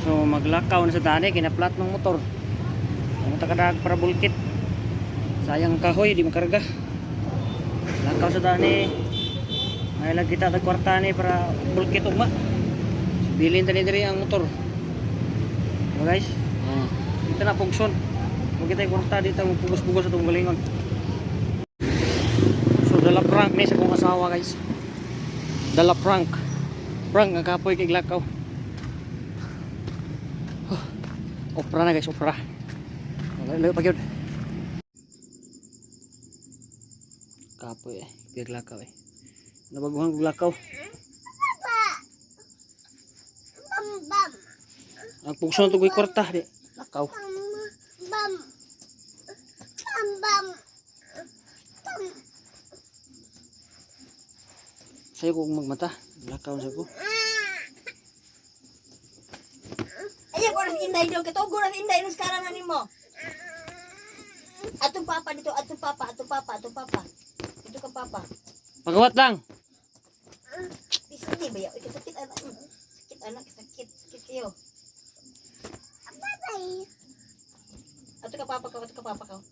So maglakaw na sa dani kinaplat ng motor. Ang takadag para bulkit. Sayang kahoy di makarga. Lakaw sa dani. May lagi kita tag kwarta ni para bulkit ugma. Bilin tani diri ang motor. So guys, oh, dito na pugson. Huwag kita kwarta dito magpugos-pugos sa itong galingon. So dala prank ni sa kong asawa, guys. Dala prank. Prank ang kapoy kay lakaw. Opra na, guys, opra. Layo pa gyud. Kapoy eh, piglakaw eh. Nabaguhan kog lakaw. Ang pugson tugoy kwarta di. Lakaw. Sayo ko magmata. Lakaw sa ko. Ayaw ko rin inday daw. Katugo rin inday nung sekarang na nimo. Atong papa dito, atong papa, atong papa, atong papa. Dito ka papa. Pagawat lang. Isindi ba yaw? Ikaw sakit anak. Sakit anak, sakit. Sakit iyo. Ato ka papa ka, ato ka papa ka.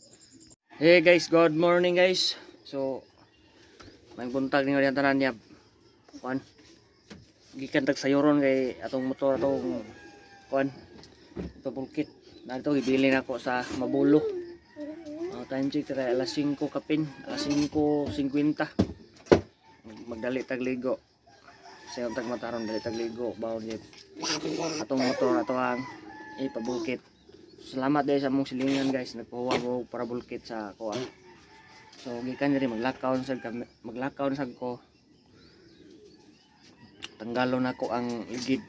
Hey guys, good morning, guys. So may buntag ninyo diyan tanan niya. Kuan. Gikan tag sayuron kay atong motor atong kuan. Pabulkit. Narito gibili nako sa Mabulo. Time check kay alas 5 kapin, alas 5:50. Magdali tag ligo. Sayo tag mataron dali tag ligo bawon gyud. Atong motor ato ang ipabulkit. Salamat dahil sa mong silingan, guys, nagpahuwa mo para bulkit sa kuan. So gikan diri maglakaw sad kami, maglakaw sad ko. Tanggalon nako ang ligid.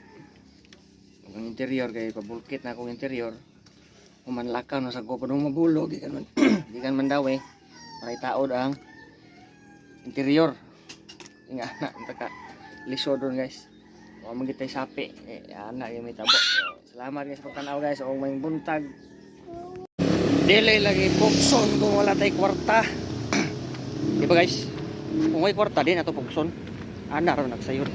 Ang interior kay pabulkit na akong interior. Human lakaw na sad ko padung Mabulo gikan man gikan man daw eh para itaod ang interior. Nga na taka lisod ron, guys. Wa man gitay sapi eh ana gyud may tabo. So, salamat guys sa pagtanaw, guys, og may buntag. Dili lagi pugson kung wala tay kwarta. Di ba, guys? Kung may kwarta din ato pugson. Ana ron nagsayon.